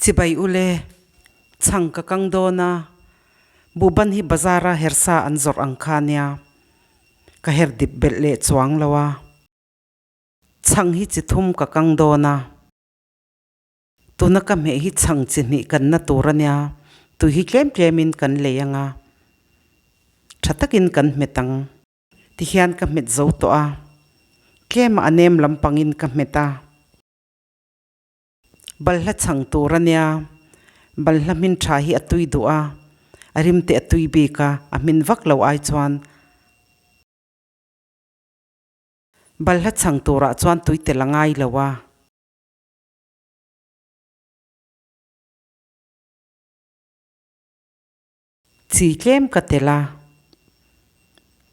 Chibai ule, chhang ka kang dawn a, buhban hi bazar a hersa an zawrh ang kha nia, ka her dip belh leh chuang lo a. Chhang hi chi thum ka kang dawn a, tuna ka hmeh hi chhang chi hnih kan na tur a nia, tui hi tlem tlemin kan lei ang a, tha takin kan hmet ang. Tihian ka hmet zo tawh a, tlema a nem lampangin ka hmet a. Balhla chhang tur a nia, balhla hmin tha hi a tui duh a, a rim te a tui bik a, a hmin vak lo ai chuan. Balhla chhang turah chuan tui tel a ngai lo a. Chi tlem ka tel a,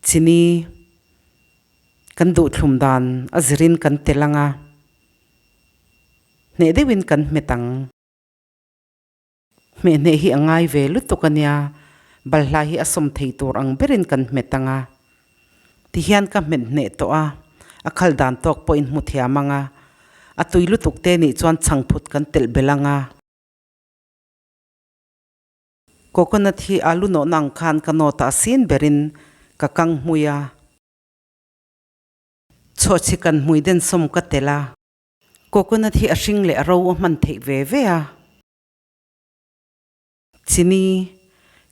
chini kan duhthlum dan a zirin kan tel ang a, hneh deuhin kan hmet ang. Hmeh hneh hi a ngai ve lutuk a nia, balhla hi a sawm thei tur ang berin kan hmet ang a. Tihian ka hmet hneh tawh a, a khal dan tawk pawhin hmu thiam ang a, a tui lutuk te nih chuan chhangphut kan telh belh ang a. Coconut hi alu nawhna ang khan ka nawt a sin berin ka kang hmui a. Chhawhchhi kan hmui den sawm ka tel a. Coconut hi a hring leh a ro a hman theih ve ve a. Chini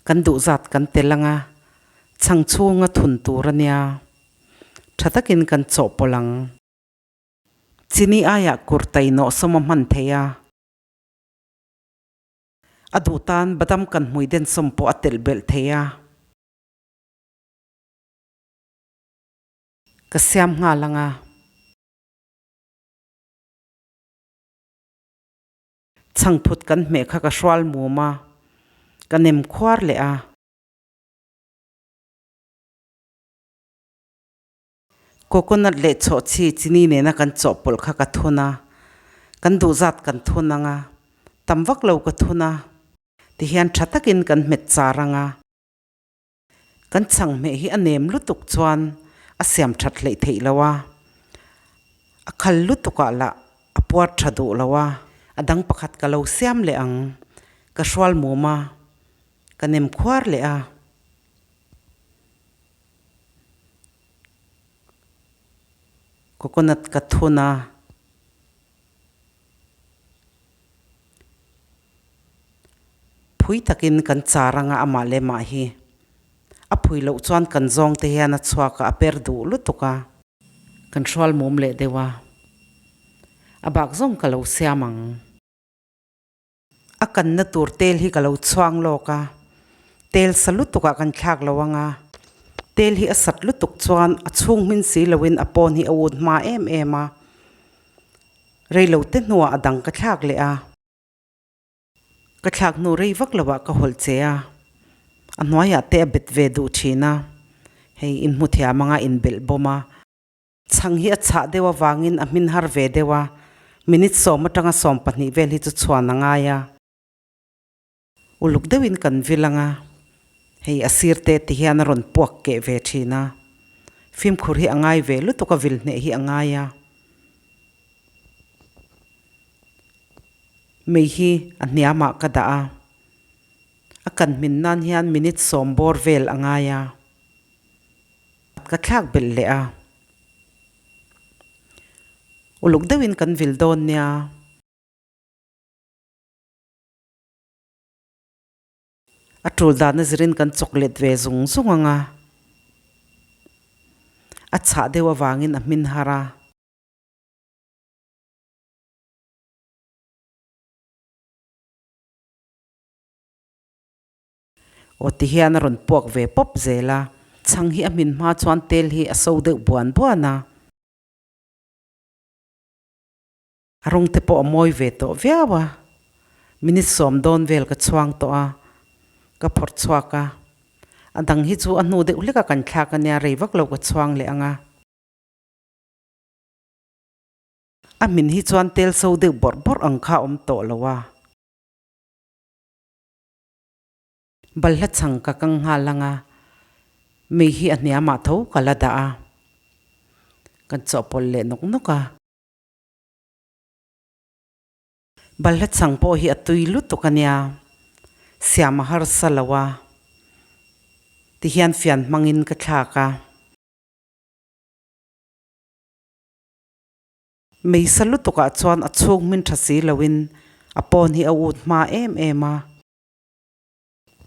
kan duh zat kan tel ang a, chhang chhunga thun tur a nia. Tha takin kan chawhpawlh ang. Chini aiah kurtai nawh sawm a hman theih a. A duh tan badam kan hmui den sawm pawh a telh belh thei a. Ka siam nghal ang a. Chhangphut kan hmeh kha ka hrual mum a, ka nem khuar leh a. Coconut leh chhawhchhi chini nena kan chawhpawlh kha ka thun a, kan duh zat kan thun ang a, tam vak lo ka thun a, tihian tha takin kan hmet char ang a. Kan chhang hmeh hi a nem lutuk chuan a siam that hleih theih lo a, a khal lutukah lah a puar tha duh lo a. A dang pakhat ka lo siam leh ang, ka hrual mum a, ka nem khuar leh a. Coconut ka thun a. Phui takin kan char anga amah leh mah hi. A phui loh chuan kan zawng te hian a chhuak a, a per duh lutuk a. Kan hrual mum leh deuh a. A bak zawng ka lo siam ang. A kanna tur tel hi ka lo chhuang lawk a, tel sa lutuk ah kan thlak lo ang a, tel hi a sat lutuk chuan a chhung hmin si loin a pawn hi a ut hma em em a, reilo te hnuah a dang ka thlak leh a, ka thlak hnu rei vak lo ah ka hawlh che a, a hnuaiah te a bet ve duh thin a, hei inhmu thiam anga inbelh bawm a. Chhang hi a chhah deuh avangin a hmin har ve deuh a, minute sawm atanga 12 vel hi chu chhuan a ngai a. Uluk deuhin kan vil ang a, hei a sir te ti hian a rawn puak keh ve thin a. Fimkhur hi a ngai ve lutuk a, vil hneh hi a ngai a. Mei hi a hniamah ka dah a, a kan hmin nan hian minute sawm bawr vel a ngai a. Ka thlak belh leh a. Uluk deuhin kan vil dawn nia. A tul dana zirin kan chawk let ve zung zung ang a. A chhah deuh avangin a hmin har a. Aw ti hian a rawn puak ve pawp zel a. Chhang hi a hmin hma chuan tel hi a so deuh buan buan a. A rawng te pawh a mawi ve tawh viau a. Minute sawm dawn vel ka chhuang tawh a, ka phawrh chhuak a. A dang hi chu a hnu deuh hlek a kan thlak a nia, rei vak lo ka chhuang leh ang a. A hmin hi chuan tel so deuh bawrh bawrh ang kha a awm tawh lo a. Balhla chhang ka kang nghal ang a, mei hi a hniamah tho ka la dah a, kan chawhpawlh leh nawk nawk a. Balhla chhang pawh hi a tui lutuk a nia, siam a harsa lo a, tihian fian hmangin ka thlak a. Meisa lutukah chuan a chhung hmin tha si loin a pawn hi a ut hma em em a.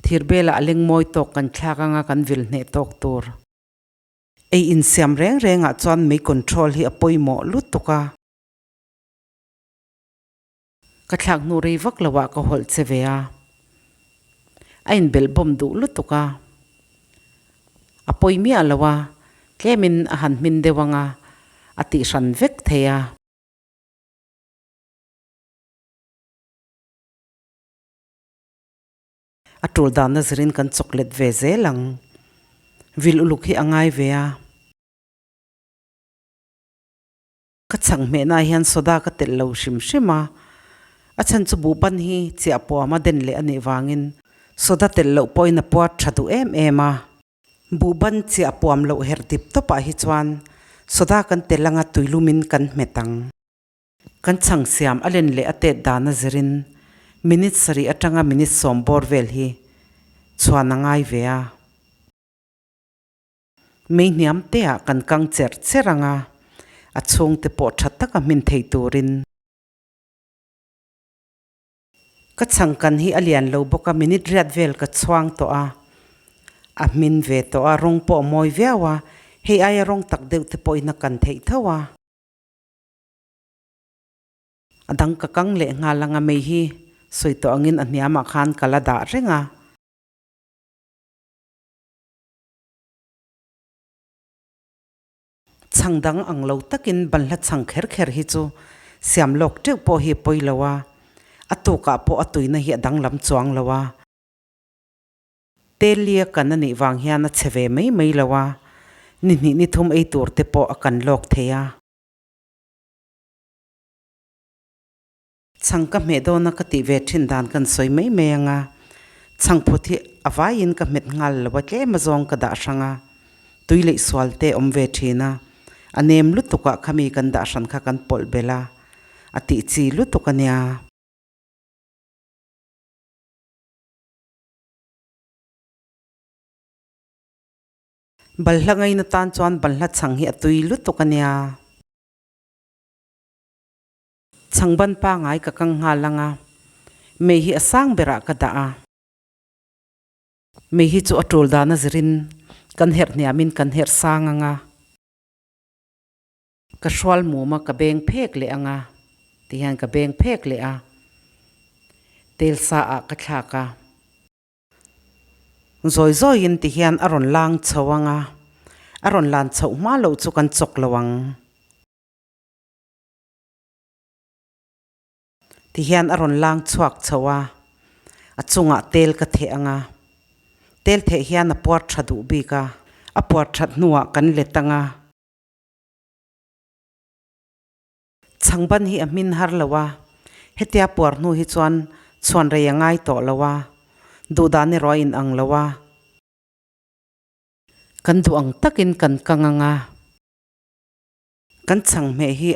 Thir belah a leng mawi tawk kan thlak anga kan vil hneh tawk tur. Ei insiam reng rengah chuan mei control hi a pawimawh lutuk a. Ka thlak hnu rei vak lo ah ka hawlh che ve a. A inbelh bawm duh lutuk a. A pawi miah lo a, tlemin a han hmin deuh anga a tihhran vek thei a. A tul danna zirin kan chawk let ve zel ang. Vil uluk hi a ngai ve a. Ka chhang hmehnaah hian soda ka telh lo hrim hrim a, a chhan chu buhban hi chiah puama den leh a nih vangin soda telh loh pawhin a puar tha duh em em a. Buhban chiah puam loh herh dip tawpah hi chuan soda kan telh anga tuilumin kan hmet ang. Kan chhang siam a len leh a tet dana zirin minute sarih atanga minute sawm bawr vel hi chhuan a ngai ve a. Mei hniam teah kan kang cherh cherh ang a, a chhungte pawh tha taka hmin thei turin. Ka chhangkan hi a lian lo bawk a, minute riat vel ka chhuang tawh a, a hmin ve tawh a, rawng pawh a mawi viau a, hei aia rawng tak deuh te pawhin a kan theih tho a. A dang ka kang leh nghal ang a, mei hi sawi tawh angin a hniamah khan ka la dah reng a. Chhang dang ang lo takin banhla chhang kher kher hi chu siam lawk teuh pawh hi pawi lo a, a tukah pawh a tuina hi a danglam chuang lo a. Telia kan a nih vang hian a chhe ve mai mai lo a, ni hnih ni thum ei tur te pawh a kan lawk thei a. Chhang ka hmeh dawna ka tih ve thin dan kan sawi mai mai ang a, chhangphut hi a vaiin ka hmet nghal lo a, tlem azawng ka dah hrang a, tui leh sual te awm ve thin a, a nem lutuk ah khami kan dah hran kha kan pawlh belh a, a tih chi lutuk a nia. Balhla ngaina tan chuan balhla chhang hi a tui lutuk a nia. Chhangban pangai ka kang nghal ang a, mei hi a sang berah ka dah a. Mei hi chu a tul dan a zirin kan herh hniamin kan herh sang ang a. Ka hrual mum a, ka beng phek leh ang a, tihian ka beng phek leh a, tel sa ah ka thlak a. Zawi zawiin tihian a rawn lang chho ang a, a rawn lan chhoh hma loh chu kan chawk lo ang. Tihian a rawn lang chhuak chho a, a chungah tel ka theh ang a, tel theh hian a puar tha duh bik a, a puar that hnuah kan let ang a. Chhangban hi a hmin har lo a, hetia puar hnu hi chuan chhuan rei a ngai tawh lo a, duhdan erawh a inang lo a. Kan duh ang takin kan kang ang a. Kan chhanghmeh hi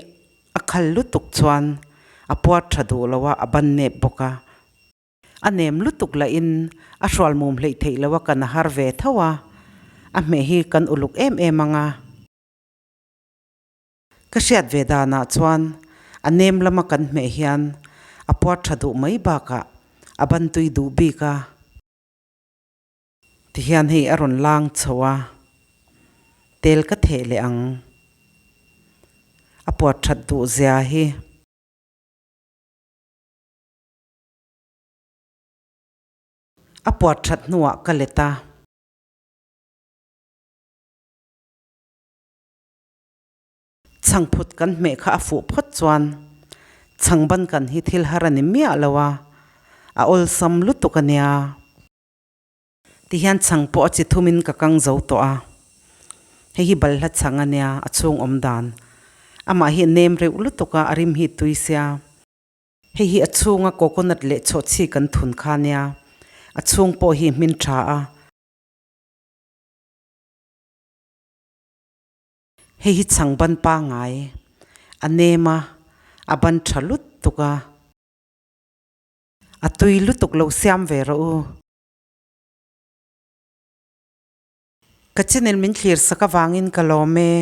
a khal lutuk chuan a puar tha duh lo a, a ban nep bawk a. A nem lutuk lahin a hrual mum hleih theih lo a, kan a har ve tho a, a hmeh hi kan uluk em em ang a. Ka hriat ve danah chuan a nem lama kan hmeh hian a puar tha duh mai bakah a ban tui duh bik a. Tihian hei a rawn lang chho a, tel ka theh leh ang. A puat that duh zia hi. A puat that hnuah ka let a. Chhangphut kan hmeh kha a fuh phawt chuan chhangban kan hi thil har a ni miah lo a, a awlsam lutuk a nia. Tihian chhang pawh a chi thumin ka kang zo tawh a, hei hi balhla chhang a nia, a chhung awm dan. Amah hi a nem reuh lutuk a, a rim hi tui sia. Hei hi a chhunga coconut leh chhawhchhi kan thun kha a nia, a chhung pawh hi hmin tha a. Hei hi chhang ban pangai, a nem a, a ban tha lutuk a. A tui lutuk lo siam ve rawh u. Ka channel min thlir sak avangin ka lawm e.